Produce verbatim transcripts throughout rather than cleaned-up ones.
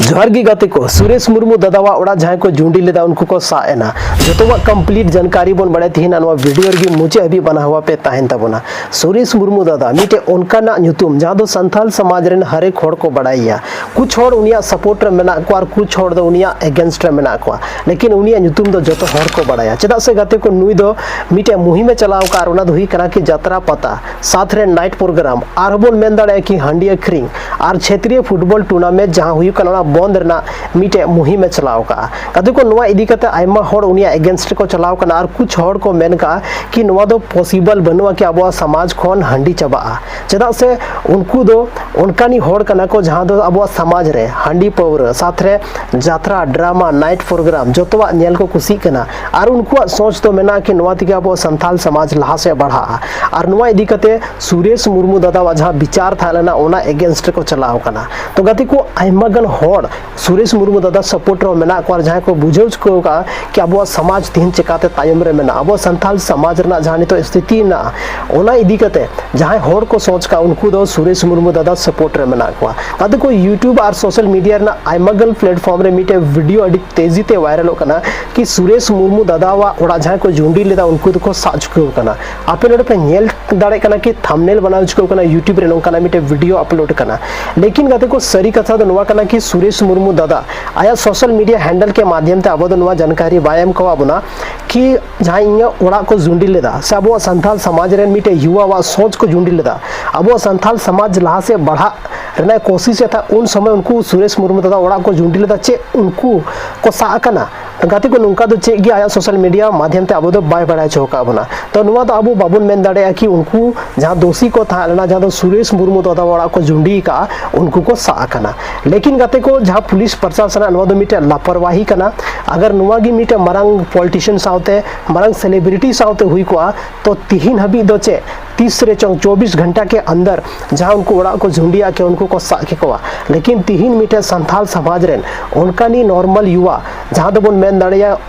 ᱡᱚᱦᱟᱨ ᱜᱮ ᱜᱟᱛᱮ ᱠᱚ, ᱥᱩᱨᱮᱥ ᱢᱩᱨᱢᱩ ᱫᱟᱫᱟᱣᱟᱜ ᱚᱲᱟᱜ ᱡᱟᱦᱟᱸᱭ ᱠᱚ ᱡᱩᱸᱰᱤ ᱞᱮᱫᱟ, ᱩᱱᱠᱩ ᱠᱚ ᱥᱟᱵ ᱮᱱᱟ᱾ ᱡᱚᱛᱚᱣᱟᱜ complete ᱡᱟᱱᱠᱟᱨᱤ ᱵᱚᱱ ᱵᱟᱲᱟᱭ ᱛᱟᱦᱮᱱᱟ ᱱᱚᱣᱟ video ᱨᱮᱜᱮ, ᱢᱩᱪᱟᱹᱫ ᱦᱟᱹᱵᱤᱡ ᱵᱟᱱᱟ ᱦᱟᱣᱟ ᱯᱮ ᱛᱟᱦᱮᱱ ᱛᱟᱵᱚᱱᱟ᱾ ᱥᱩᱨᱮᱥ ᱢᱩᱨᱢᱩ ᱫᱟᱫᱟ ᱢᱤᱫᱴᱮᱡ ᱚᱱᱠᱟᱱᱟᱜ ᱧᱩᱛᱩᱢ ᱡᱟᱦᱟᱸ ᱫᱚ ᱥᱟᱱᱛᱟᱞ ᱥᱚᱢᱟᱡᱽ ᱨᱮᱱ ᱦᱟᱨᱮᱠ ᱦᱚᱲ ᱠᱚ ᱵᱟᱲᱟᱭᱮᱭᱟ᱾ ᱠᱩᱪ ᱦᱚᱲ ᱩᱱᱤᱭᱟᱜ support ᱨᱮ ᱢᱮᱱᱟᱜ ᱠᱚᱣᱟ ᱟᱨ ᱠᱩᱪ ᱦᱚᱲ ᱫᱚ ᱩᱱᱤᱭᱟᱜ against ᱨᱮ ᱢᱮᱱᱟᱜ ᱠᱚᱣᱟ, ᱞᱮᱠᱤᱱ ᱩᱱᱤᱭᱟᱜ ᱧᱩᱛᱩᱢ ᱫᱚ ᱡᱚᱛᱚ ᱦᱚᱲ ᱠᱚ ᱵᱟᱲᱟᱭᱟ᱾ ᱪᱮᱫᱟᱜ ᱥᱮ ᱜᱟᱛᱮ ᱠᱚ, ᱱᱩᱭ ᱫᱚ ᱢᱤᱫᱴᱮᱡ ᱢᱩᱦᱤᱢᱮ ᱪᱟᱞᱟᱣ ᱟᱠᱟᱫ ᱟᱨ ᱚᱱᱟ ᱫᱚ ᱦᱩᱭᱩᱜ ᱠᱟᱱᱟ ᱠᱤ ᱡᱟᱛᱨᱟ ᱯᱟᱛᱟ, ᱥᱟᱛ ᱨᱮ night program, ᱟᱨᱦᱚᱸ ᱵᱚᱱ ᱢᱮᱱ ᱫᱟᱲᱮᱭᱟᱜᱼᱟ ᱠᱤ ᱦᱟᱺᱰᱤ ᱟᱹᱠᱷᱨᱤᱧ ᱟᱨ ᱪᱷᱮᱛᱨᱤᱭᱚ football tournament ᱡᱟᱦᱟᱸ ᱦᱩᱭᱩᱜ ᱠᱟᱱᱟ, ᱚᱱᱟ ᱵᱚᱱᱫ ᱨᱮᱱᱟᱜ ᱢᱤᱫᱴᱮᱡ ᱢᱩᱦᱤᱢᱮ ᱪᱟᱞᱟᱣ ᱟᱠᱟᱫᱼᱟ᱾ ᱜᱟᱛᱮ ᱠᱚ, ᱱᱚᱣᱟ ᱤᱫᱤ ᱠᱟᱛᱮ ᱟᱭᱢᱟ ᱦᱚᱲ ᱩᱱᱤᱭᱟᱜ against ᱨᱮᱠᱚ ᱪᱟᱞᱟᱣ ᱠᱟᱱᱟ ᱟᱨ ᱠᱩᱪ ᱦᱚᱲ ᱠᱚ ᱢᱮᱱ ᱠᱟᱜᱼᱟ ᱠᱤ ᱱᱚᱣᱟ ᱫᱚ possible ᱵᱟᱹᱱᱩᱜᱼᱟ ᱠᱤ ᱟᱵᱚᱣᱟᱜ ᱥᱚᱢᱟᱡᱽ ᱠᱷᱚᱱ ᱦᱟᱺᱰᱤ ᱪᱟᱵᱟᱜᱼᱟ᱾ ᱪᱮᱫᱟᱜ ᱥᱮ ᱩᱱᱠᱩ ᱫᱚ ᱚᱱᱠᱟᱱᱤᱡ ᱦᱚᱲ ᱠᱟᱱᱟ ᱠᱚ ᱡᱟᱦᱟᱸ ᱫᱚ ᱟᱵᱚᱣᱟᱜ ᱥᱚᱢᱟᱡᱽ ᱨᱮ ᱦᱟᱺᱰᱤ ᱯᱟᱹᱣᱨᱟᱹ, ᱥᱟᱛ ᱨᱮ ᱡᱟᱛᱨᱟ, drama, night program ᱡᱚᱛᱚᱣᱟᱜ ᱧᱮᱞ ᱠᱚ ᱠᱩᱥᱤᱜ ᱠᱟᱱᱟ᱾ ᱟᱨ ᱩᱱᱠᱩᱣᱟᱜ ᱥᱚᱪ ᱫᱚ ᱢᱮᱱᱟᱜᱼᱟ ᱠᱤ ᱱᱚᱣᱟ ᱛᱮᱜᱮ ᱟᱵᱚᱣᱟᱜ ᱥᱟᱱᱛᱟᱞ ᱥᱚᱢᱟᱡᱽ ᱞᱟᱦᱟ ᱥᱮᱫ ᱵᱟᱲᱦᱟᱜᱼᱟ᱾ ᱟᱨ ᱱᱚᱣᱟ ᱤᱫᱤ ᱠᱟᱛᱮ ᱥᱩᱨᱮᱥ ᱢᱩᱨᱢᱩ ᱫᱟᱫᱟᱣᱟᱜ ᱡᱟᱦᱟᱸ ᱵᱤᱪᱟᱨ ᱛᱟᱦᱮᱸ ᱞᱮᱱᱟ, ᱚᱱᱟ against ᱨᱮᱠᱚ ᱪᱟᱞᱟᱣ ᱠᱟᱱᱟ᱾ ᱛᱚ ᱜᱟᱛᱮ ᱠᱚ, ᱟᱭᱢᱟ ᱜᱟᱱ ᱦᱚᱲ ᱥᱩᱨᱮᱥ ᱢᱩᱨᱢᱩ ᱫᱟᱫᱟ support ᱨᱮᱦᱚᱸ ᱢᱮᱱᱟᱜ ᱠᱚᱣᱟ, ᱟᱨ ᱡᱟᱦᱟᱸᱭ ᱠᱚ ᱵᱩᱡᱷᱟᱹᱣ ᱪᱩᱠᱟᱹᱣ ᱠᱟᱜᱼᱟ ᱠᱤ ᱟᱵᱚᱣᱟᱜ ᱥᱚᱢᱟᱡᱽ ᱛᱤᱦᱤᱧ ᱪᱮᱠᱟᱛᱮ ᱛᱟᱭᱚᱢ ᱨᱮ ᱢᱮᱱᱟᱜᱼᱟ, ᱟᱵᱚᱣᱟᱜ ᱥᱟᱱᱛᱟᱞ ᱥᱚᱢᱟᱡᱽ ᱨᱮᱱᱟᱜ ᱡᱟᱦᱟᱸ ᱱᱤᱛᱚᱜ ᱥᱛᱷᱤᱛᱤ ᱢᱮᱱᱟᱜᱼᱟ, ᱚᱱᱟ ᱤᱫᱤ ᱠᱟᱛᱮ ᱡᱟᱦᱟᱸᱭ ᱦᱚᱲ ᱠᱚ ᱥᱚᱪ ᱠᱟᱜᱼᱟ, ᱩᱱᱠᱩ ᱫᱚ ᱥᱩᱨᱮᱥ ᱢᱩᱨᱢᱩ ᱫᱟᱫᱟ support ᱨᱮ ᱢᱮᱱᱟᱜ ᱠᱚᱣᱟ᱾ ᱜᱟᱛᱮ ᱠᱚ, YouTube ᱟᱨ social media ᱨᱮᱱᱟᱜ ᱟᱭᱢᱟ ᱜᱟᱱ platform ᱨᱮ ᱢᱤᱫᱴᱮᱡ video ᱟᱹᱰᱤ ᱛᱮᱡᱤ ᱛᱮ viralᱚᱜ ᱠᱟᱱᱟ ᱠᱤ ᱥᱩᱨᱮᱥ ᱢᱩᱨᱢᱩ ᱫᱟᱫᱟᱣᱟᱜ ᱚᱲᱟᱜ ᱡᱟᱦᱟᱸᱭ ᱠᱚ ᱡᱩᱸᱰᱤ ᱞᱮᱫᱟ, ᱩᱱᱠᱩ ᱫᱚᱠᱚ ᱥᱟᱵ ᱪᱩᱠᱟᱹᱣ ᱠᱟᱱᱟ᱾ ᱟᱯᱮ ᱱᱚᱰᱮ ᱯᱮ ᱧᱮᱞ ᱫᱟᱲᱮᱭᱟᱜ ᱠᱟᱱᱟ ᱠᱤ thumbnail ᱵᱮᱱᱟᱣ ᱪᱩᱠᱟᱹᱣ ᱠᱟᱱᱟ, YouTube ᱨᱮ ᱱᱚᱝᱠᱟᱱᱟᱜ ᱢᱤᱫᱴᱮᱡ video upload ᱠᱟᱱᱟ᱾ ᱞᱮᱠᱤᱱ ᱜᱟᱛᱮ ᱠᱚ, ᱥᱟᱹᱨᱤ ᱠᱟᱛᱷᱟ ᱫᱚ ᱱᱚᱣᱟ ᱠᱟᱱᱟ ᱠᱤ ᱥᱩᱨᱮᱥ ᱢᱩᱨᱢᱩ ᱫᱟᱫᱟ ᱟᱭᱟᱜ social media handle ᱠᱮ ᱢᱟᱫᱷᱭᱚᱢ ᱛᱮ ᱟᱵᱚ ᱫᱚ ᱱᱚᱣᱟ ᱡᱟᱱᱠᱟᱨᱤ ᱵᱟᱭ ᱮᱢ ᱠᱟᱣᱟᱫ ᱵᱚᱱᱟ ᱠᱤ ᱡᱟᱦᱟᱸᱭ ᱤᱧᱟᱹᱜ ᱚᱲᱟᱜ ᱠᱚ ᱡᱩᱸᱰᱤ ᱞᱮᱫᱟ ᱥᱮ ᱟᱵᱚᱣᱟᱜ ᱥᱟᱱᱛᱟᱞ ᱥᱚᱢᱟᱡᱽ ᱨᱮᱱ ᱢᱤᱫᱴᱮᱡ ᱭᱩᱣᱟᱣᱟᱜ ᱥᱚᱪ ᱠᱚ ᱡᱩᱸᱰᱤ ᱞᱮᱫᱟ, ᱟᱵᱚᱣᱟᱜ ᱥᱟᱱᱛᱟᱞ ᱥᱚᱢᱟᱡᱽ ᱞᱟᱦᱟ ᱥᱮᱫ ᱵᱟᱲᱦᱟᱜ ᱨᱮᱱᱟᱜ ᱠᱳᱥᱤᱥ ᱮ ᱛᱟᱦᱮᱸ, ᱩᱱ ᱥᱚᱢᱚᱭ ᱩᱱᱠᱩ ᱥᱩᱨᱮᱥ ᱢᱩᱨᱢᱩ ᱫᱟᱫᱟ ᱚᱲᱟᱜ ᱠᱚ ᱡᱩᱸᱰᱤ ᱞᱮᱫᱟ, ᱪᱮᱫ ᱩᱱᱠᱩ ᱠᱚ ᱥᱟᱵ ᱟᱠᱟᱱᱟ? ᱜᱟᱛᱮ ᱠᱚ, ᱱᱚᱝᱠᱟ ᱫᱚ ᱪᱮᱫ ᱜᱮ ᱟᱭᱟᱜ social media ᱢᱟᱫᱷᱭᱚᱢ ᱛᱮ ᱟᱵᱚ ᱫᱚ ᱵᱟᱭ ᱵᱟᱲᱟᱭ ᱦᱚᱪᱚ ᱟᱠᱟᱫ ᱵᱚᱱᱟ᱾ ᱛᱚ ᱱᱚᱣᱟ ᱫᱚ ᱟᱵᱚ ᱵᱟᱵᱚᱱ ᱢᱮᱱ ᱫᱟᱲᱮᱭᱟᱜᱼᱟ ᱠᱤ ᱩᱱᱠᱩ ᱡᱟᱦᱟᱸ ᱫᱳᱥᱤ ᱠᱚ ᱛᱟᱦᱮᱸ ᱞᱮᱱᱟ, ᱡᱟᱦᱟᱸ ᱫᱚ ᱥᱩᱨᱮᱥ ᱢᱩᱨᱢᱩ ᱫᱟᱫᱟ ᱚᱲᱟᱜ ᱠᱚ ᱡᱩᱸᱰᱤ ᱟᱠᱟᱫᱼᱟ, ᱩᱱᱠᱩ ᱠᱚ ᱥᱟᱵ ᱟᱠᱟᱱᱟ᱾ ᱞᱮᱠᱤᱱ ᱜᱟᱛᱮ ᱠᱚ, ᱡᱟᱦᱟᱸ ᱯᱩᱞᱤᱥ ᱯᱨᱚᱥᱟᱥᱚᱱᱟᱜ ᱱᱚᱣᱟ ᱫᱚ ᱢᱤᱫᱴᱮᱱ ᱞᱟᱯᱚᱨᱣᱟᱦᱤ ᱠᱟᱱᱟ᱾ ᱟᱜᱟᱨ ᱱᱚᱣᱟ ᱜᱮ ᱢᱤᱫᱴᱮᱱ ᱢᱟᱨᱟᱝ politician ᱥᱟᱶᱛᱮ, ᱢᱟᱨᱟᱝ celebrity ᱥᱟᱶᱛᱮ ᱦᱩᱭ ᱠᱚᱜᱼᱟ, ᱛᱚ ᱛᱤᱦᱤᱧ ᱦᱟᱹᱵᱤᱡ ᱫᱚ ᱪᱮᱫ ᱛᱤᱥ ᱨᱮ ᱪᱚᱝ ᱪᱚᱵᱵᱤᱥ ᱜᱷᱚᱱᱴᱟ ᱠᱮ ᱟᱱᱫᱟᱨ ᱡᱟᱦᱟᱸ ᱩᱱᱠᱩ ᱚᱲᱟᱜ ᱠᱚ ᱡᱩᱸᱰᱤᱭᱟ ᱠᱮ, ᱩᱱᱠᱩ ᱠᱚ ᱥᱟᱵ ᱠᱮᱠᱚᱣᱟ᱾ ᱞᱮᱠᱤᱱ ᱛᱤᱦᱤᱧ ᱢᱤᱫᱴᱮᱱ ᱥᱟᱱᱛᱟᱞ ᱥᱚᱢᱟᱡᱽ ᱨᱮᱱ ᱚᱱᱠᱟᱱᱤᱡ normal ᱭᱩᱣᱟ, ᱡᱟᱦᱟᱸ ᱫᱚᱵᱚᱱ ᱢᱮᱱ ᱫᱟᱲᱮᱭᱟᱜᱼᱟ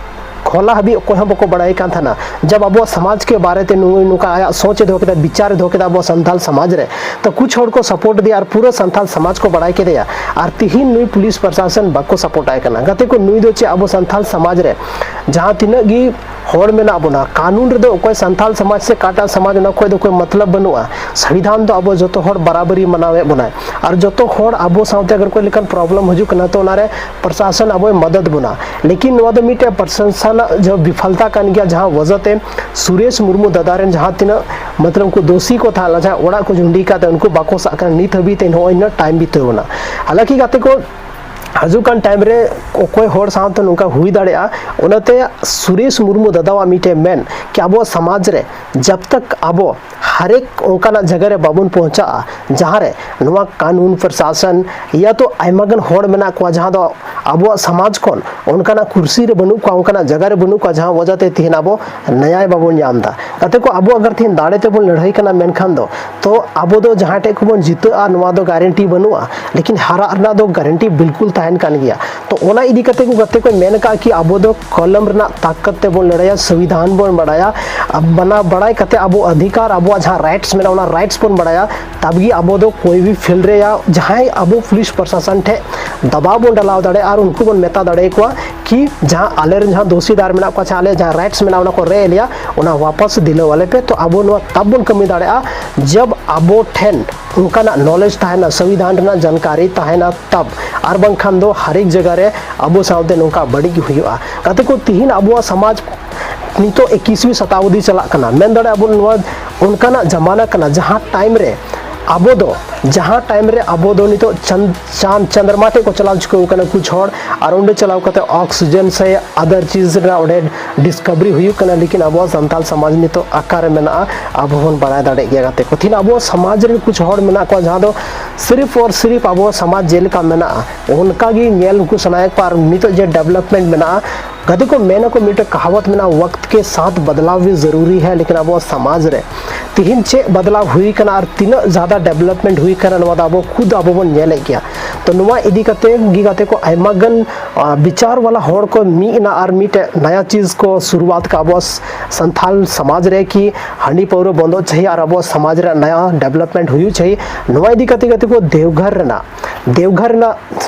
ᱦᱚᱞᱟ ᱦᱟᱹᱵᱤᱡ ᱚᱠᱚᱭ ᱦᱚᱸ ᱵᱟᱠᱚ ᱵᱟᱲᱟᱭ ᱠᱟᱱ ᱛᱟᱦᱮᱱᱟ᱾ ᱡᱟᱵ ᱟᱵᱚᱣᱟᱜ ᱥᱚᱢᱟᱡᱽ ᱠᱮ ᱵᱟᱨᱮ ᱛᱮ ᱱᱩᱭ ᱱᱚᱝᱠᱟ ᱟᱭᱟᱜ ᱥᱚᱪ ᱮ ᱫᱚᱦᱚ ᱠᱮᱫᱟ, ᱵᱤᱪᱟᱨ ᱮ ᱫᱚᱦᱚ ᱠᱮᱫᱟ ᱟᱵᱚᱣᱟᱜ ᱥᱟᱱᱛᱟᱞ ᱥᱚᱢᱟᱡᱽ ᱨᱮ, ᱛᱚ ᱠᱩᱪ ᱦᱚᱲ ᱠᱚ ᱥᱟᱯᱳᱨᱴ ᱮᱫᱮᱭᱟ ᱟᱨ ᱯᱩᱨᱟᱹ ᱥᱟᱱᱛᱟᱞ ᱥᱚᱢᱟᱡᱽ ᱠᱚ ᱵᱟᱲᱟᱭ ᱠᱮᱫᱮᱭᱟ᱾ ᱟᱨ ᱛᱤᱦᱤᱧ ᱱᱩᱭ ᱯᱩᱞᱤᱥ ᱯᱨᱚᱥᱟᱥᱚᱱ ᱵᱟᱠᱚ ᱥᱟᱯᱳᱨᱴ ᱟᱭ ᱠᱟᱱᱟ᱾ ᱜᱟᱛᱮ ᱠᱚ, ᱱᱩᱭ ᱫᱚ ᱪᱮᱫ ᱟᱵᱚ ᱥᱟᱱᱛᱟᱞ ᱥᱚᱢᱟᱡᱽ ᱨᱮ ᱡᱟᱦᱟᱸ ᱛᱤᱱᱟᱹᱜ ᱜᱮ ᱦᱚᱲ ᱢᱮᱱᱟᱜ ᱵᱚᱱᱟ, ᱠᱟᱹᱱᱩᱱ ᱨᱮᱫᱚ ᱚᱠᱚᱭ ᱥᱟᱱᱛᱟᱞ ᱥᱚᱢᱟᱡᱽ ᱥᱮ ᱚᱠᱟᱴᱟᱜ ᱥᱚᱢᱟᱡᱽ, ᱚᱱᱟ ᱠᱷᱚᱡ ᱫᱚ ᱠᱳᱭ ᱢᱚᱛᱞᱚᱵ ᱵᱟᱹᱱᱩᱜᱼᱟ᱾ ᱥᱚᱝᱵᱤᱫᱷᱟᱱ ᱫᱚ ᱟᱵᱚ ᱡᱚᱛᱚ ᱦᱚᱲ ᱵᱟᱨᱟᱵᱟᱨᱤ ᱢᱟᱱᱟᱣᱮᱫ ᱵᱚᱱᱟᱭ, ᱟᱨ ᱡᱚᱛᱚ ᱦᱚᱲ ᱟᱵᱚ ᱥᱟᱶᱛᱮ ᱟᱜᱟᱨ ᱠᱳᱭ ᱞᱮᱠᱟᱱ ᱯᱨᱚᱵᱞᱮᱢ ᱦᱤᱡᱩᱜ ᱠᱟᱱᱟ, ᱛᱚ ᱚᱱᱟᱨᱮ ᱯᱨᱚᱥᱟᱥᱚᱱ ᱟᱵᱚᱭ ᱢᱚᱫᱚᱫ ᱵᱚᱱᱟ᱾ ᱞᱮᱠᱤᱱ ᱱᱚᱣᱟ ᱫᱚ ᱢᱤᱫᱴᱮᱡ ᱯᱨᱚᱥᱟᱥᱚᱱᱟᱜ ᱡᱟᱦᱟᱸ ᱵᱤᱯᱷᱚᱞᱛᱟ ᱠᱟᱱ ᱜᱮᱭᱟ, ᱡᱟᱦᱟᱸ ᱣᱟᱡᱟᱛᱮ ᱥᱩᱨᱮᱥ ᱢᱩᱨᱢᱩ ᱫᱟᱫᱟ ᱨᱮᱱ ᱡᱟᱦᱟᱸ ᱛᱤᱱᱟᱹᱜ ᱢᱚᱛᱞᱚᱵ ᱩᱱᱠᱩ ᱫᱳᱥᱤ ᱠᱚ ᱛᱟᱦᱮᱸ ᱞᱮᱱᱟ, ᱡᱟᱦᱟᱸ ᱚᱲᱟᱜ ᱠᱚ ᱡᱩᱸᱰᱤ ᱠᱟᱛᱮ ᱩᱱᱠᱩ ᱵᱟᱠᱚ ᱥᱟᱵ ᱠᱟᱱᱟ, ᱱᱤᱛ ᱦᱟᱹᱵᱤᱡ ᱛᱮ ᱱᱚᱜᱼᱚᱭ ᱱᱤᱱᱟᱹᱜ ᱴᱟᱭᱤᱢ ᱵᱤᱛᱟᱹᱣ ᱮᱱᱟ᱾ ᱦᱟᱞᱟᱸᱠᱤ ᱜᱟᱛᱮ ᱠᱚ, ᱦᱤᱡᱩᱜ ᱠᱟᱱ ᱴᱟᱭᱤᱢ ᱨᱮ ᱚᱠᱚᱭ ᱦᱚᱲ ᱥᱟᱶᱛᱮ ᱱᱚᱝᱠᱟ ᱦᱩᱭ ᱫᱟᱲᱮᱭᱟᱜᱼᱟ, ᱚᱱᱟᱛᱮ ᱥᱩᱨᱮᱥ ᱢᱩᱨᱢᱩ ᱫᱟᱫᱟᱣᱟᱜ ᱢᱤᱫᱴᱮᱡ ᱢᱮᱱ ᱠᱤ ᱟᱵᱚᱣᱟᱜ ᱥᱚᱢᱟᱡᱽ ᱨᱮ ᱡᱟᱵ ᱛᱟᱠ ᱟᱵᱚ ᱦᱟᱨᱮᱠ ᱚᱱᱠᱟᱱᱟᱜ ᱡᱟᱭᱜᱟ ᱨᱮ ᱵᱟᱵᱚᱱ ᱯᱳᱣᱪᱷᱟᱜᱼᱟ, ᱡᱟᱦᱟᱸ ᱨᱮ ᱱᱚᱣᱟ ᱠᱟᱹᱱᱩᱱ ᱯᱨᱚᱥᱟᱥᱚᱱ ᱭᱟ ᱛᱚ ᱟᱭᱢᱟ ᱜᱟᱱ ᱦᱚᱲ ᱢᱮᱱᱟᱜ ᱠᱚᱣᱟ, ᱡᱟᱦᱟᱸ ᱫᱚ ᱟᱵᱚᱣᱟᱜ ᱥᱚᱢᱟᱡᱽ ᱠᱷᱚᱱ ᱚᱱᱠᱟᱱᱟᱜ ᱠᱩᱨᱥᱤ ᱨᱮ ᱵᱟᱹᱱᱩᱜ ᱠᱚᱣᱟ, ᱚᱱᱠᱟᱱᱟᱜ ᱡᱟᱭᱜᱟ ᱨᱮ ᱵᱟᱹᱱᱩᱜ ᱠᱚᱣᱟ, ᱡᱟᱦᱟᱸ ᱣᱟᱡᱟᱛᱮ ᱛᱮᱦᱮᱧ ᱟᱵᱚ ᱱᱮᱭᱟᱭ ᱵᱟᱵᱚᱱ ᱧᱟᱢ ᱮᱫᱟ᱾ ᱜᱟᱛᱮ ᱠᱚ, ᱟᱵᱚ ᱟᱜᱟᱨ ᱛᱮᱦᱮᱧ ᱫᱟᱲᱮ ᱛᱮᱵᱚᱱ ᱞᱟᱹᱲᱦᱟᱹᱭ ᱠᱟᱱᱟ, ᱢᱮᱱᱠᱷᱟᱱ ᱫᱚ ᱛᱚ ᱟᱵᱚ ᱫᱚ ᱡᱟᱦᱟᱸ ᱴᱷᱮᱡ ᱠᱷᱚᱱ ᱵᱚᱱ ᱡᱤᱛᱟᱹᱜᱼᱟ, ᱱᱚᱣᱟ ᱫᱚ ᱜᱟᱨᱮᱱᱴᱤ ᱵᱟᱹᱱᱩᱜᱼᱟ, ᱞᱮᱠᱤᱱ ᱦᱟᱨᱟᱜ ᱨᱮᱱᱟᱜ ᱫᱚ ᱜᱟᱨᱮᱱᱴᱤ ᱵᱤᱞᱠᱩᱞ ᱛᱟᱦᱮᱱ ᱠᱟᱱ ᱜᱮᱭᱟ᱾ ᱛᱚ ᱚᱱᱟ ᱤᱫᱤ ᱠᱟᱛᱮ ᱠᱚ ᱜᱟᱛᱮ ᱠᱚ ᱢᱮᱱ ᱟᱠᱟᱫ ᱠᱤ ᱟᱵᱚ ᱫᱚ ᱠᱚᱞᱚᱢ ᱨᱮᱱᱟᱜ ᱛᱟᱠᱚᱛ ᱛᱮᱵᱚᱱ ᱞᱟᱹᱲᱦᱟᱹᱭᱟ, ᱥᱚᱝᱵᱤᱫᱷᱟᱱ ᱵᱚᱱ ᱵᱟᱲᱟᱭᱟ, ᱟᱨ ᱵᱟᱱᱟ ᱵᱟᱲᱟᱭ ᱠᱟᱛᱮ ᱟᱵᱚ ᱚᱫᱷᱤᱠᱟᱨ, ᱟᱵᱚᱣᱟᱜ ᱡᱟᱦᱟᱸ ᱨᱟᱭᱤᱴᱥ ᱢᱮᱱᱟᱜᱼᱟ, ᱚᱱᱟ ᱨᱟᱭᱤᱴᱥ ᱵᱚᱱ ᱵᱟᱲᱟᱭᱟ, ᱛᱟᱵᱜᱮ ᱟᱵᱚ ᱫᱚ ᱠᱳᱭ ᱵᱷᱤ ᱯᱷᱤᱞᱰ ᱨᱮ ᱭᱟ ᱡᱟᱦᱟᱸᱭ ᱟᱵᱚ ᱯᱩᱞᱤᱥ ᱯᱨᱚᱥᱟᱥᱚᱱ ᱴᱷᱮᱡ ᱫᱟᱵᱟᱣ ᱵᱚᱱ ᱰᱟᱞᱟᱣ ᱫᱟᱲᱮᱭᱟᱜᱼᱟ ᱟᱨ ᱩᱱᱠᱩ ᱵᱚᱱ ᱢᱮᱛᱟ ᱫᱟᱲᱮᱭᱟᱠᱚᱣᱟ ᱠᱤ ᱡᱟᱦᱟᱸ ᱟᱞᱮᱨᱮᱱ ᱡᱟᱦᱟᱸ ᱫᱳᱥᱤᱫᱟᱨ ᱢᱮᱱᱟᱜ ᱠᱚᱣᱟ, ᱥᱮ ᱟᱞᱮ ᱡᱟᱦᱟᱸ ᱨᱟᱭᱤᱴᱥ ᱢᱮᱱᱟᱜᱼᱟ, ᱚᱱᱟ ᱠᱚ ᱨᱮᱡ ᱮᱫ ᱞᱮᱭᱟ, ᱚᱱᱟ ᱣᱟᱯᱟᱥ ᱫᱤᱞᱟᱹᱣ ᱟᱞᱮ ᱯᱮ᱾ ᱛᱚ ᱟᱵᱚ ᱱᱚᱣᱟ ᱛᱟᱵ ᱵᱚᱱ ᱠᱟᱹᱢᱤ ᱫᱟᱲᱮᱭᱟᱜᱼᱟ, ᱡᱟᱵ ᱟᱵᱚ ᱴᱷᱮᱱ ᱚᱱᱠᱟᱱᱟᱜ ᱱᱚᱞᱮᱡᱽ ᱛᱟᱦᱮᱱᱟ, ᱥᱚᱝᱵᱤᱫᱷᱟᱱ ᱨᱮᱱᱟᱜ ᱡᱟᱱᱠᱟᱨᱤ ᱛᱟᱦᱮᱱᱟ ᱛᱟᱵ, ᱟᱨ ᱵᱟᱝᱠᱷᱟᱱ ᱫᱚ ᱦᱟᱨᱮᱠ ᱡᱟᱭᱜᱟ ᱨᱮ ᱟᱵᱚ ᱥᱟᱶᱛᱮ ᱱᱚᱝᱠᱟ ᱵᱟᱹᱲᱤᱡ ᱜᱮ ᱦᱩᱭᱩᱜᱼᱟ᱾ ᱜᱟᱛᱮ ᱠᱚ, ᱛᱤᱦᱤᱧ ᱟᱵᱚᱣᱟᱜ ᱥᱚᱢᱟᱡᱽ ᱱᱤᱛᱚᱜ ᱮᱠᱤᱥᱣᱤ ᱥᱚᱛᱟᱵᱫᱤ ᱪᱟᱞᱟᱜ ᱠᱟᱱᱟ, ᱢᱮᱱ ᱫᱟᱲᱮᱭᱟᱜᱼᱟ ᱵᱚᱱ ᱱᱚᱣᱟ ᱚᱱᱠᱟᱱᱟᱜ ᱡᱟᱢᱟᱱᱟ ᱠᱟᱱᱟ ᱡᱟᱦᱟᱸ ᱴᱟᱭᱤᱢ ᱨᱮ ᱟᱵᱚ ᱫᱚ, ᱡᱟᱦᱟᱸ ᱴᱟᱭᱤᱢ ᱨᱮ ᱟᱵᱚ ᱫᱚ ᱱᱤᱛᱚᱜ ᱪᱟᱸᱫ, ᱪᱟᱸᱫ ᱪᱚᱸᱫᱽᱨᱢᱟ ᱴᱷᱮᱡ ᱠᱚ ᱪᱟᱞᱟᱣ ᱪᱩᱠᱟᱹᱣ ᱠᱟᱱᱟ ᱠᱩᱪ ᱦᱚᱲ, ᱟᱨ ᱚᱸᱰᱮ ᱪᱟᱞᱟᱣ ᱠᱟᱛᱮ ᱚᱠᱥᱤᱡᱮᱱ ᱥᱮ ᱟᱫᱟᱨ ᱪᱤᱡᱽ ᱨᱮᱱᱟᱜ ᱚᱸᱰᱮ ᱰᱤᱥᱠᱟᱵᱷᱟᱨᱤ ᱦᱩᱭᱩᱜ ᱠᱟᱱᱟ, ᱞᱮᱠᱤᱱ ᱟᱵᱚᱣᱟᱜ ᱥᱟᱱᱛᱟᱞ ᱥᱚᱢᱟᱡᱽ ᱱᱤᱛᱚᱜ ᱚᱠᱟᱨᱮ ᱢᱮᱱᱟᱜᱼᱟ, ᱟᱵᱚ ᱵᱚᱱ ᱵᱟᱲᱟᱭ ᱫᱟᱲᱮᱭᱟᱜ ᱜᱮᱭᱟ ᱜᱟᱛᱮ ᱠᱚ᱾ ᱛᱤᱦᱤᱧ ᱟᱵᱚ ᱥᱚᱢᱟᱡᱽ ᱨᱮ ᱠᱩᱪ ᱦᱚᱲ ᱢᱮᱱᱟᱜ ᱠᱚᱣᱟ ᱡᱟᱦᱟᱸ ᱫᱚ ᱥᱤᱨᱤᱯ ᱟᱨ ᱥᱤᱨᱤᱯ ᱟᱵᱚ ᱥᱚᱢᱟᱡᱽ ᱡᱮᱞᱮᱠᱟ ᱢᱮᱱᱟᱜᱼᱟ ᱚᱱᱠᱟ ᱜᱮ ᱧᱮᱞ ᱩᱱᱠᱩ ᱥᱟᱱᱟᱭᱮᱫ ᱠᱚᱣᱟ, ᱟᱨ ᱱᱤᱛᱚᱜ ᱡᱮ ᱰᱮᱵᱷᱞᱚᱯᱢᱮᱱᱴ ᱢᱮᱱᱟᱜᱼᱟ ᱜᱟᱛᱮ ᱠᱚ ᱢᱮᱱᱟ ᱠᱚ, ᱢᱤᱫᱴᱮᱱ ᱠᱟᱦᱟᱣᱟᱛ ᱢᱮᱱᱟᱜᱼᱟ, "ᱣᱟᱠᱛ ᱠᱮ ᱥᱟᱛᱷ ᱵᱟᱫᱞᱟᱣ ᱵᱷᱤ ᱡᱟᱨᱩᱨᱤ ᱦᱟᱭ", ᱞᱮᱠᱤᱱ ᱟᱵᱚ ᱥᱚᱢᱟᱡᱽ ᱨᱮ ᱛᱤᱦᱤᱧ ᱪᱮᱫ ᱵᱟᱫᱞᱟᱣ ᱦᱩᱭ ᱠᱟᱱᱟ ᱟᱨ ᱛᱤᱱᱟᱹᱜ ᱡᱟᱫᱟ ᱰᱮᱵᱷᱞᱚᱯᱢᱮᱱᱴ ᱦᱩᱭ ᱠᱟᱱᱟ, ᱱᱚᱣᱟ ᱫᱚ ᱟᱵᱚ ᱠᱷᱩᱫ ᱟᱵᱚ ᱵᱚᱱ ᱧᱮᱞᱮᱫ ᱜᱮᱭᱟ᱾ ᱛᱚ ᱱᱚᱣᱟ ᱤᱫᱤ ᱠᱟᱛᱮ ᱜᱮ ᱜᱟᱛᱮ ᱠᱚ ᱟᱭᱢᱟ ᱜᱟᱱ ᱟ, ᱵᱤᱪᱟᱨ ᱣᱟᱞᱟ ᱦᱚᱲ ᱠᱚ ᱢᱤᱫ ᱮᱱᱟ ᱟᱨ ᱢᱤᱫᱴᱮᱡ ᱱᱟᱭᱟ ᱪᱤᱡᱽ ᱠᱚ ᱥᱩᱨᱩᱣᱟᱛ ᱠᱟᱜᱼᱟ ᱟᱵᱚ ᱥ-, ᱥᱟᱱᱛᱷᱟᱞ ᱥᱚᱢᱟᱡᱽ ᱨᱮ, ᱠᱤ ᱦᱟᱺᱰᱤ ᱯᱟᱹᱣᱨᱟᱹ ᱵᱚᱱᱫᱚ ᱪᱟᱹᱦᱤ ᱟᱨ ᱟᱵᱚ ᱥᱚᱢᱟᱡᱽ ᱨᱮ ᱱᱟᱭᱟ ᱰᱮᱵᱷᱞᱚᱯᱢᱮᱱᱴ ᱦᱩᱭᱩᱜ ᱪᱟᱹᱦᱤ᱾ ᱱᱚᱣᱟ ᱤᱫᱤ ᱠᱟᱛᱮ ᱜᱟᱛᱮ ᱠᱚ ᱫᱮᱣᱜᱷᱚᱨ ᱨᱮᱱᱟᱜ, ᱫᱮᱣᱜᱷᱚᱨ ᱨᱮᱱᱟᱜ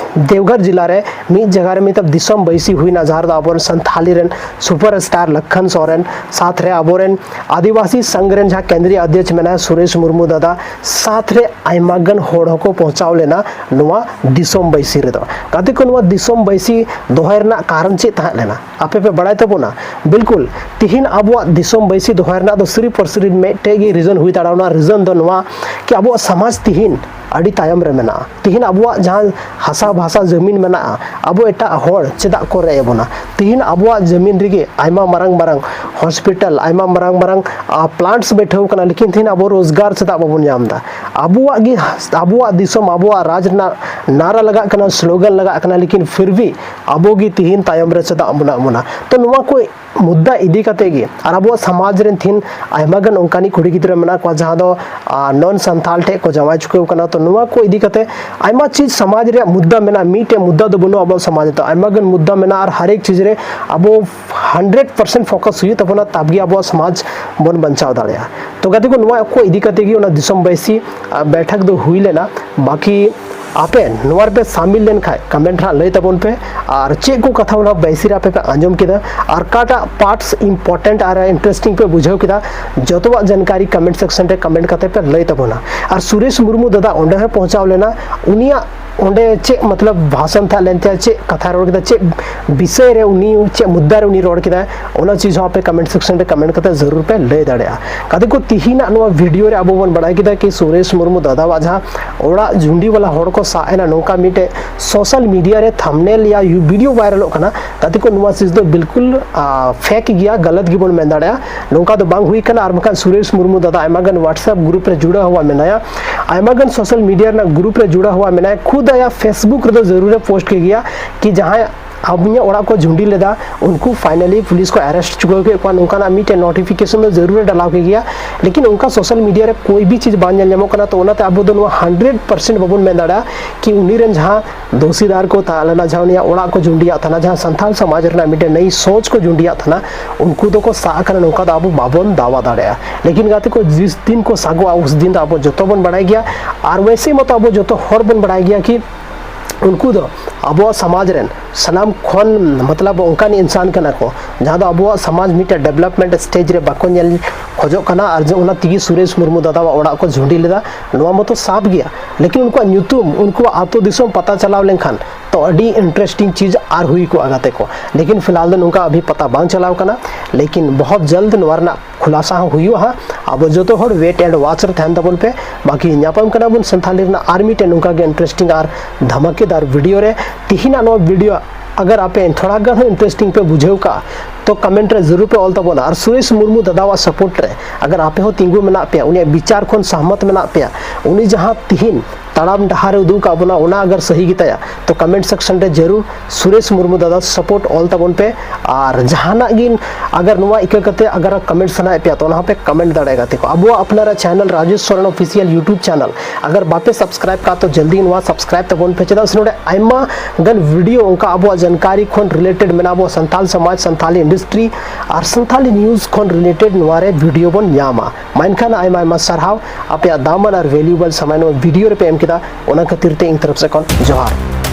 ᱫᱮᱣᱜᱷᱚᱨ ᱡᱮᱞᱟ ᱨᱮ ᱢᱤᱫ ᱡᱟᱭᱜᱟ ᱨᱮ ᱢᱤᱫᱴᱟᱝ ᱫᱤᱥᱚᱢ ᱵᱟᱹᱭᱥᱤ ᱦᱩᱭᱱᱟ, ᱡᱟᱦᱟᱸ ᱨᱮᱫᱚ ᱟᱵᱚᱨᱮᱱ ᱥᱟᱱᱛᱷᱟᱞᱤ ᱨᱮᱱ ᱥᱩᱯᱟᱨ ᱥᱴᱟᱨ ᱞᱚᱠᱠᱷᱚᱱ ᱥᱚᱨᱮᱱ, ᱥᱟᱛᱷ ᱨᱮ ᱟᱵᱚᱨᱮᱱ ᱟᱹᱫᱤᱵᱟᱹᱥᱤ ᱥᱚᱝᱜᱷ ᱨᱮᱱ ᱡᱟᱦᱟᱸ ᱠᱮᱱᱫᱨᱤᱭᱚ ᱚᱫᱷᱭᱚᱠᱷ ᱢᱮᱱᱟᱭᱟ ᱥᱩᱨᱮᱥ ᱢᱩᱨᱢᱩ ᱫᱟᱫᱟ, ᱥᱟᱛᱷ ᱨᱮ ᱟᱭᱢᱟ ᱜᱟᱱ ᱦᱚᱲ ᱦᱚᱸᱠᱚ ᱯᱚᱦᱪᱟᱣ ᱞᱮᱱᱟ ᱱᱚᱣᱟ ᱫᱤᱥᱚᱢ ᱵᱟᱹᱭᱥᱤ ᱨᱮᱫᱚ᱾ ᱜᱟᱛᱮ ᱠᱚ, ᱱᱚᱣᱟ ᱫᱤᱥᱚᱢ ᱵᱟᱹᱭᱥᱤ ᱫᱚᱦᱚᱭ ᱨᱮᱱᱟᱜ ᱠᱟᱨᱚᱱ ᱪᱮᱫ ᱛᱟᱦᱮᱸ ᱞᱮᱱᱟ? ᱟᱯᱮ ᱯᱮ ᱵᱟᱲᱟᱭ ᱛᱟᱵᱚᱱᱟ? ᱵᱤᱞᱠᱩᱞ, ᱛᱤᱦᱤᱧ ᱟᱵᱚᱣᱟᱜ ᱫᱤᱥᱚᱢ ᱵᱟᱹᱭᱥᱤ ᱫᱚᱦᱚᱭ ᱨᱮᱱᱟᱜ ᱫᱚ ᱥᱤᱨᱤᱯ ᱟᱨ ᱥᱤᱨᱤᱯ ᱢᱤᱫᱴᱮᱡ ᱜᱮ ᱨᱤᱡᱚᱱ ᱦᱩᱭ ᱫᱟᱲᱮᱭᱟᱜᱼᱟ᱾ ᱚᱱᱟ ᱨᱤᱡᱚᱱ ᱫᱚ ᱱᱚᱣᱟ ᱠᱤ ᱟᱵᱚᱣᱟᱜ ᱥᱚᱢᱟᱡᱽ ᱛᱤᱦᱤᱧ ᱟᱹᱰᱤ ᱛᱟᱭᱚᱢ ᱨᱮ ᱢᱮᱱᱟᱜᱼᱟ᱾ ᱛᱤᱦᱤᱧ ᱟᱵᱚᱣᱟᱜ ᱡᱟᱦᱟᱸ ᱦᱟᱥᱟ ᱵᱷᱟᱥᱟ ᱡᱟᱹᱢᱤᱱ ᱢᱮᱱᱟᱜᱼᱟ, ᱟᱵᱚ ᱮᱴᱟᱜ ᱦᱚᱲ ᱪᱮᱫᱟᱜ ᱠᱚ ᱨᱮᱡ ᱮᱫ ᱵᱚᱱᱟ? ᱛᱤᱦᱤᱧ ᱟᱵᱚᱣᱟᱜ ᱡᱟᱹᱢᱤᱱ ᱨᱮᱜᱮ ᱟᱭᱢᱟ ᱢᱟᱨᱟᱝ ᱢᱟᱨᱟᱝ ᱦᱚᱥᱯᱤᱴᱟᱞ, ᱟᱭᱢᱟ ᱢᱟᱨᱟᱝ ᱢᱟᱨᱟᱝ, ᱟ, ᱯᱞᱟᱱᱴᱥ ᱵᱟᱹᱭᱴᱷᱟᱹᱣ ᱠᱟᱱᱟ, ᱞᱮᱠᱤᱱ ᱛᱤᱦᱤᱧ ᱟᱵᱚ ᱨᱳᱡᱽᱜᱟᱨ ᱪᱮᱫᱟᱜ ᱵᱟᱵᱚᱱ ᱧᱟᱢ ᱮᱫᱟ? ᱟᱵᱚᱣᱟᱜ ᱜᱮ, ᱟᱵᱚᱣᱟᱜ ᱫᱤᱥᱚᱢ, ᱟᱵᱚᱣᱟᱜ ᱨᱟᱡᱽ ᱨᱮᱱᱟᱜ ᱱᱟᱨᱟ ᱞᱟᱜᱟᱜ ᱠᱟᱱᱟ, ᱥᱞᱳᱜᱟᱱ ᱞᱟᱜᱟᱜ ᱠᱟᱱᱟ, ᱞᱮᱠᱤᱱ ᱯᱷᱤᱨ ᱵᱷᱤ ᱟᱵᱚ ᱜᱮ ᱛᱤᱦᱤᱧ ᱛᱟᱭᱚᱢ ᱨᱮ ᱪᱮᱫᱟᱜ ᱢᱮᱱᱟᱜ ᱵᱚᱱᱟ? ᱛᱚ ᱱᱚᱣᱟ ᱠᱚ ᱢᱩᱫᱽᱫᱟ ᱤᱫᱤ ᱠᱟᱛᱮ ᱜᱮ ᱟᱨ ᱟᱵᱚᱣᱟᱜ ᱥᱚᱢᱟᱡᱽ ᱨᱮᱱ ᱛᱤᱦᱤᱧ ᱟᱭᱢᱟ ᱜᱟᱱ ᱚᱱᱠᱟᱱᱤᱡ ᱠᱩᱲᱤ ᱜᱤᱫᱽᱨᱟᱹ ᱢᱮᱱᱟᱜ ᱠᱚᱣᱟ ᱡᱟᱦᱟᱸ ᱫᱚ, ᱟ, ᱱᱚᱱ ᱥᱟᱱᱛᱷᱟᱞ ᱴᱷᱮᱡ ᱠᱚ ᱡᱟᱶᱟᱭ ᱪᱩᱠᱟᱹᱣ ᱠᱟᱱᱟ᱾ ᱛᱚ ᱱᱚᱣᱟ ᱠᱚ ᱤᱫᱤ ᱠᱟᱛᱮ ᱟᱭᱢᱟ ᱪᱤᱡᱽ ᱥᱚᱢᱟᱡᱽ ᱨᱮᱭᱟᱜ ᱢᱩᱫᱽᱫᱟ ᱢᱮᱱᱟᱜᱼᱟ, ᱢᱤᱫᱴᱮᱡ ᱢᱩᱫᱽᱫᱟ ᱫᱚ ᱵᱟᱹᱱᱩᱜᱼᱟ ᱟᱵᱚᱣᱟᱜ ᱥᱚᱢᱟᱡᱽ ᱨᱮᱫᱚ, ᱟᱭᱢᱟ ᱜᱟᱱ ᱢᱩᱫᱽᱫᱟ ᱢᱮᱱᱟᱜᱼᱟ ᱟᱨ ᱦᱟᱨ ᱮᱠ ᱪᱤᱡᱽ ᱨᱮ ᱟᱵᱚ ᱦᱟᱱᱰᱨᱮᱰ ᱯᱟᱨᱥᱮᱱᱴ ᱯᱷᱳᱠᱟᱥ ᱦᱩᱭᱩᱜ ᱛᱟᱵᱚᱱᱟ, ᱛᱟᱵ ᱜᱮ ᱟᱵᱚᱣᱟᱜ ᱥᱚᱢᱟᱡᱽ ᱵᱚᱱ ᱵᱟᱧᱪᱟᱣ ᱫᱟᱲᱮᱭᱟᱜᱼᱟ᱾ ᱛᱚ ᱜᱟᱛᱮ ᱠᱚ, ᱱᱚᱣᱟ ᱠᱚ ᱤᱫᱤ ᱠᱟᱛᱮ ᱜᱮ ᱚᱱᱟ ᱫᱤᱥᱚᱢ ᱵᱟᱹᱭᱥᱤ, ᱟ, ᱵᱮᱴᱷᱟᱠ ᱫᱚ ᱦᱩᱭ ᱞᱮᱱᱟ᱾ ᱵᱟᱠᱤ ᱟᱯᱮ ᱱᱚᱣᱟ ᱨᱮᱯᱮ ᱥᱟᱢᱤᱞ ᱞᱮᱱᱠᱷᱟᱡ ᱠᱚᱢᱮᱱᱴ ᱨᱮ ᱦᱟᱸᱜ ᱞᱟᱹᱭ ᱛᱟᱵᱚᱱ ᱯᱮ, ᱟᱨ ᱪᱮᱫ ᱠᱚ ᱠᱟᱛᱷᱟ ᱚᱱᱟ ᱵᱟᱹᱭᱥᱤ ᱨᱮ ᱟᱯᱮ ᱯᱮ ᱟᱸᱡᱚᱢ ᱠᱮᱫᱟ ᱟᱨ ᱚᱠᱟᱴᱟᱜ ᱯᱟᱨᱴᱥ ᱤᱢᱯᱚᱨᱴᱮᱱᱴ ᱟᱨ ᱤᱱᱴᱟᱨᱮᱥᱴᱤᱝ ᱯᱮ ᱵᱩᱡᱷᱟᱹᱣ ᱠᱮᱫᱟ, ᱡᱚᱛᱚᱣᱟᱜ ᱡᱟᱱᱠᱟᱨᱤ ᱠᱚᱢᱮᱱᱴ ᱥᱮᱠᱥᱚᱱ ᱨᱮ ᱠᱚᱢᱮᱱᱴ ᱠᱟᱛᱮ ᱯᱮ ᱞᱟᱹᱭ ᱛᱟᱵᱚᱱᱟ᱾ ᱟᱨ ᱥᱩᱨᱮᱥ ᱢᱩᱨᱢᱩ ᱫᱟᱫᱟ ᱚᱸᱰᱮ ᱦᱚᱸ ᱯᱚᱦᱪᱟᱣ ᱞᱮᱱᱟ, ᱩᱱᱤᱭᱟᱜ ᱚᱸᱰᱮ ᱪᱮᱫ ᱢᱚᱛᱞᱚᱵ ᱵᱷᱟᱥᱚᱱ ᱛᱟᱦᱮᱸ ᱞᱮᱱ ᱛᱟᱭᱟ, ᱪᱮᱫ ᱠᱟᱛᱷᱟ ᱨᱚᱲ ᱠᱮᱫᱟ, ᱪᱮᱫ ᱵᱤᱥᱚᱭ ᱨᱮ ᱩᱱᱤ, ᱪᱮᱫ ᱢᱩᱫᱽᱫᱟ ᱨᱮ ᱩᱱᱤ ᱨᱚᱲ ᱠᱮᱫᱟᱭ, ᱚᱱᱟ ᱪᱤᱡᱽ ᱦᱚᱸ ᱟᱯᱮ ᱠᱚᱢᱮᱱᱴ ᱥᱮᱠᱥᱚᱱ ᱨᱮ ᱠᱚᱢᱮᱱᱴ ᱠᱟᱛᱮ ᱡᱟᱹᱨᱩᱲ ᱯᱮ ᱞᱟᱹᱭ ᱫᱟᱲᱮᱭᱟᱜᱼᱟ᱾ ᱜᱟᱛᱮ ᱠᱚ, ᱛᱤᱦᱤᱧᱟᱜ ᱱᱚᱣᱟ ᱵᱷᱤᱰᱤᱭᱳ ᱨᱮ ᱟᱵᱚ ᱵᱚᱱ ᱵᱟᱲᱟᱭ ᱠᱮᱫᱟ ᱠᱤ ᱥᱩᱨᱮᱥ ᱢᱩᱨᱢᱩ ᱫᱟᱫᱟᱣᱟᱜ ᱡᱟᱦᱟᱸ ᱚᱲᱟᱜ ᱡᱩᱸᱰᱤ ᱣᱟᱞᱟ ᱦᱚᱲ ᱠᱚ ᱥᱟᱵ ᱮᱱᱟ, ᱱᱚᱝᱠᱟ ᱢᱤᱫᱴᱮᱡ ᱥᱳᱥᱟᱞ ᱢᱤᱰᱤᱭᱟ ᱨᱮ ᱛᱷᱟᱢᱵᱽᱱᱮᱞ ᱭᱟ ᱭᱩ-, ᱵᱷᱤᱰᱤᱭᱳ ᱵᱷᱟᱭᱨᱟᱞᱚᱜ ᱠᱟᱱᱟ᱾ ᱜᱟᱛᱮ ᱠᱚ, ᱱᱚᱣᱟ ᱪᱤᱡᱽ ᱫᱚ ᱵᱤᱞᱠᱩᱞ, ᱟ, ᱯᱷᱮᱠ ᱜᱮᱭᱟ, ᱜᱟᱞᱟᱛ ᱜᱮᱵᱚᱱ ᱢᱮᱱ ᱫᱟᱲᱮᱭᱟᱜᱼᱟ᱾ ᱱᱚᱝᱠᱟ ᱫᱚ ᱵᱟᱝ ᱦᱩᱭ ᱠᱟᱱᱟ᱾ ᱟᱨ ᱵᱟᱠᱷᱟᱱ ᱥᱩᱨᱮᱥ ᱢᱩᱨᱢᱩ ᱫᱟᱫᱟ ᱟᱭᱢᱟ ᱜᱟᱱ WhatsApp ᱜᱨᱩᱯ ᱨᱮ ᱡᱩᱲᱟᱹ ᱦᱩᱣᱟ ᱢᱮᱱᱟᱭᱟ, ᱟᱭᱢᱟ ᱜᱟᱱ ᱥᱳᱥᱟᱞ ᱢᱤᱰᱤᱭᱟ ᱨᱮᱱᱟᱜ ᱜᱨᱩᱯ ᱨᱮ ᱡᱩᱲᱟᱹ ᱦᱩᱣᱟ ᱢᱮᱱᱟᱭᱟ, ᱠᱷᱩᱫ ᱟᱭᱟᱜ Facebook ᱨᱮᱫᱚ ᱡᱟᱹᱨᱩᱲ ᱮ ᱯᱳᱥᱴ ᱠᱮᱫ ᱜᱮᱭᱟ ᱠᱤ ᱡᱟᱦᱟᱸᱭ ᱟᱵᱚ ᱚᱲᱟᱜ ᱠᱚ ᱡᱷᱩᱸᱰᱤ ᱞᱮᱫᱟ, ᱩᱱᱠᱩ finally ᱯᱩᱞᱤᱥ ᱠᱚ arrest ᱪᱩᱠᱟᱹᱣ ᱠᱮᱫ ᱠᱚᱣᱟ, ᱱᱚᱝᱠᱟᱱᱟᱜ ᱢᱤᱫᱴᱮᱱ notification ᱫᱚ ᱡᱟᱹᱨᱩᱲ ᱮ ᱰᱟᱞᱟᱣ ᱠᱮᱫ ᱜᱮᱭᱟ᱾ ᱞᱮᱠᱤᱱ ᱚᱱᱠᱟ social media ᱨᱮ ᱠᱳᱭ ᱵᱷᱤ ᱪᱤᱡᱽ ᱵᱟᱝ ᱧᱮᱞ ᱧᱟᱢᱚᱜ ᱠᱟᱱᱟ᱾ ᱛᱚ ᱚᱱᱟᱛᱮ ᱟᱵᱚ ᱫᱚ ᱱᱚᱣᱟ hundred percent ᱵᱟᱵᱚᱱ ᱢᱮᱱ ᱫᱟᱲᱮᱭᱟᱜᱼᱟ ᱠᱤ ᱩᱱᱤ ᱨᱮᱱ ᱡᱟᱦᱟᱸ ᱫᱳᱥᱤᱫᱟᱨ ᱠᱚ ᱛᱟᱦᱮᱸ ᱞᱮᱱᱟ, ᱡᱟᱦᱟᱸ ᱩᱱᱤᱭᱟᱜ ᱚᱲᱟᱜ ᱠᱚ ᱡᱷᱩᱸᱰᱤᱭᱟᱜ ᱛᱟᱦᱮᱱᱟ, ᱡᱟᱦᱟᱸ ᱥᱟᱱᱛᱟᱲ ᱥᱚᱢᱟᱡᱽ ᱨᱮᱱᱟᱜ ᱢᱤᱫᱴᱮᱱ ᱱᱟᱭ ᱥᱳᱪ ᱠᱚ ᱡᱷᱩᱸᱰᱤᱭᱟᱜ ᱛᱟᱦᱮᱱᱟ, ᱩᱱᱠᱩ ᱫᱚᱠᱚ ᱥᱟᱵ ᱟᱠᱟᱱᱟ, ᱱᱚᱝᱠᱟ ᱫᱚ ᱟᱵᱚ ᱵᱟᱵᱚᱱ ᱫᱟᱣᱟ ᱫᱟᱲᱮᱭᱟᱜᱼᱟ᱾ ᱞᱮᱠᱤᱱ ᱜᱟᱛᱮ ᱠᱚ, ᱡᱤᱥ ᱫᱤᱱ ᱠᱚ ᱥᱟᱜᱚᱜᱼᱟ, ᱩᱥ ᱫᱤᱱ ᱫᱚ ᱟᱵᱚ ᱡᱚᱛᱚ ᱵᱚᱱ ᱵᱟᱲᱟᱭ ᱜᱮᱭᱟ᱾ ᱟᱨ ᱣᱮᱥᱮ ᱢᱟᱛᱚ ᱟᱵᱚ ᱡᱚᱛᱚ ᱦᱚᱲ ᱵᱚᱱ ᱵᱟᱲᱟᱭ ᱜᱮᱭᱟ ᱠᱤ ᱩᱱᱠᱩ ᱫᱚ ᱟᱵᱚᱣᱟᱜ ᱥᱚᱢᱟᱡᱽ ᱨᱮᱱ ᱥᱟᱱᱟᱢ ᱠᱷᱚᱱ, ᱢᱚᱛᱞᱚᱵ, ᱚᱱᱠᱟᱱ ᱤᱱᱥᱟᱱ ᱠᱟᱱᱟ ᱠᱚ, ᱡᱟᱦᱟᱸ ᱫᱚ ᱟᱵᱚᱣᱟᱜ ᱥᱚᱢᱟᱡᱽ ᱢᱤᱫᱴᱮᱱ development stage ᱨᱮ ᱵᱟᱠᱚ ᱧᱮᱞ ᱠᱷᱚᱡᱚᱜ ᱠᱟᱱᱟ᱾ ᱟᱨ ᱡᱮ ᱚᱱᱟ ᱛᱮᱜᱮ ᱥᱩᱨᱮᱥ ᱢᱩᱨᱢᱩ ᱫᱟᱫᱟᱣᱟᱜ ᱚᱲᱟᱜ ᱠᱚ ᱡᱷᱩᱸᱰᱤ ᱞᱮᱫᱟ, ᱱᱚᱣᱟ ᱢᱟᱛᱚ ᱥᱟᱯ ᱜᱮᱭᱟ᱾ ᱞᱮᱠᱤᱱ ᱩᱱᱠᱩᱣᱟᱜ ᱧᱩᱛᱩᱢ, ᱩᱱᱠᱩᱣᱟᱜ ᱟᱛᱳ ᱫᱤᱥᱚᱢ ᱯᱟᱛᱟ ᱪᱟᱞᱟᱣ ᱞᱮᱱᱠᱷᱟᱱ ᱛᱚ ᱟᱹᱰᱤ interesting ᱪᱤᱡᱽ ᱟᱨ ᱦᱩᱭ ᱠᱚᱜᱼᱟ ᱜᱟᱛᱮ ᱠᱚ᱾ ᱞᱮᱠᱤᱱ ᱯᱷᱤᱞᱦᱟᱞ ᱫᱚ ᱱᱚᱝᱠᱟ ᱟᱵᱷᱤ ᱯᱟᱛᱟ ᱵᱟᱝ ᱪᱟᱞᱟᱣ ᱠᱟᱱᱟ᱾ ᱞᱮᱠᱤᱱ ᱵᱚᱦᱚᱛ ᱡᱟᱞᱫ ᱱᱚᱣᱟ ᱨᱮᱱᱟᱜ ᱠᱷᱩᱞᱟᱥᱟ ᱦᱚᱸ ᱦᱩᱭᱩᱜᱼᱟ ᱦᱟᱸᱜ᱾ ᱟᱵᱚ ᱡᱚᱛᱚ ᱦᱚᱲ wait and watch ᱨᱮ ᱛᱟᱦᱮᱱ ᱛᱟᱵᱚᱱ ᱯᱮ᱾ ᱵᱟᱠᱤ ᱧᱟᱯᱟᱢ ᱠᱟᱱᱟ ᱵᱚᱱ ᱥᱟᱱᱛᱷᱟᱞᱤ ᱨᱮᱱᱟᱜ ᱟᱨ ᱢᱤᱫᱴᱮᱱ ᱱᱚᱝᱠᱟ ᱜᱮ interesting ᱟᱨ ᱫᱷᱟᱢᱟᱠᱮᱫᱟᱨ video ᱨᱮ᱾ ᱛᱤᱦᱤᱧᱟᱜ ᱱᱚᱣᱟ video ᱟᱜᱟᱨ ᱟᱯᱮ ᱛᱷᱚᱲᱟ ᱜᱟᱱ ᱦᱚᱸ interesting ᱯᱮ ᱵᱩᱡᱷᱟᱹᱣ ᱠᱟᱜᱼᱟ, ᱛᱚ comment ᱨᱮ ᱡᱟᱹᱨᱩᱲ ᱯᱮ ᱚᱞ ᱛᱟᱵᱚᱱᱟ᱾ ᱟᱨ ᱥᱩᱨᱮᱥ ᱢᱩᱨᱢᱩ ᱫᱟᱫᱟᱣᱟᱜ support ᱨᱮ ᱟᱜᱟᱨ ᱟᱯᱮ ᱦᱚᱸ ᱛᱤᱸᱜᱩ ᱢᱮᱱᱟᱜ ᱯᱮᱭᱟ, ᱩᱱᱤᱭᱟᱜ ᱵᱤᱪᱟᱨ ᱠᱷᱚᱱ ᱥᱚᱦᱢᱚᱛ ᱢᱮᱱᱟᱜ ᱯᱮᱭᱟ, ᱩᱱᱤ ᱡᱟᱦᱟᱸ ᱛᱤᱦᱤᱧ ᱛᱟᱲᱟᱢ ᱰᱟᱦᱟᱨ ᱮ ᱩᱫᱩᱜ ᱟᱠᱟᱫ ᱵᱚᱱᱟ, ᱚᱱᱟ ᱟᱜᱟᱨ ᱥᱟᱹᱦᱤ ᱜᱮᱛᱟᱭᱟ, ᱛᱚ comment section ᱨᱮ ᱡᱟᱹᱨᱩᱲ ᱥᱩᱨᱮᱥ ᱢᱩᱨᱢᱩ ᱫᱟᱫᱟ support ᱚᱞ ᱛᱟᱵᱚᱱ ᱯᱮ᱾ ᱟᱨ ᱡᱟᱦᱟᱱᱟᱜ ᱜᱮ ᱟᱜᱟᱨ ᱱᱚᱣᱟ ᱤᱠᱟᱹ ᱠᱟᱛᱮ ᱟᱜᱟᱨ comment ᱥᱟᱱᱟᱭᱮᱫ ᱯᱮᱭᱟ, ᱛᱚ ᱚᱱᱟ ᱦᱚᱸᱯᱮ comment ᱫᱟᱲᱮᱭᱟᱜᱼᱟ ᱜᱟᱛᱮ ᱠᱚ᱾ ᱟᱵᱚᱣᱟᱜ ᱟᱯᱱᱟᱨᱟᱜ channel Rajesh Soren official YouTube channel ᱟᱜᱟᱨ ᱵᱟᱯᱮ subscribe ᱠᱟᱜ, ᱛᱚ ᱡᱚᱞᱫᱤ ᱱᱚᱣᱟ subscribe ᱛᱟᱵᱚᱱ ᱯᱮ, ᱪᱮᱫᱟᱜ ᱥᱮ ᱱᱚᱰᱮ ᱟᱭᱢᱟ ᱜᱟᱱ video ᱚᱱᱠᱟ ᱟᱵᱚᱣᱟᱜ ᱡᱟᱱᱠᱟᱨᱤ ᱠᱷᱚᱱ related ᱢᱮᱱᱟᱜᱼᱟ, ᱟᱵᱚᱣᱟᱜ ᱥᱟᱱᱛᱟᱞ ᱥᱚᱢᱟᱡᱽ, ᱥᱟᱱᱛᱟᱞᱤ industry ᱟᱨ ᱥᱟᱱᱛᱟᱞᱤ news ᱠᱷᱚᱱ related ᱱᱚᱣᱟ ᱨᱮ video ᱵᱚᱱ ᱧᱟᱢᱟ᱾ ᱢᱟ ᱮᱱᱠᱷᱟᱱ ᱟᱭᱢᱟ ᱟᱭᱢᱟ ᱥᱟᱨᱦᱟᱣ ᱟᱯᱮᱭᱟᱜ ᱫᱟᱢᱟᱱ ᱟᱨ valuable ᱥᱚᱢᱚᱭ ᱱᱚᱣᱟ video ᱨᱮᱯᱮ ᱮᱢ ᱠᱮᱫᱟ, ᱚᱱᱟ ᱠᱷᱟᱹᱛᱤᱨ ᱛᱮ ᱤᱧ ᱛᱚᱨᱚᱯ ᱥᱮᱫ ᱠᱷᱚᱱ ᱡᱚᱦᱟᱨ᱾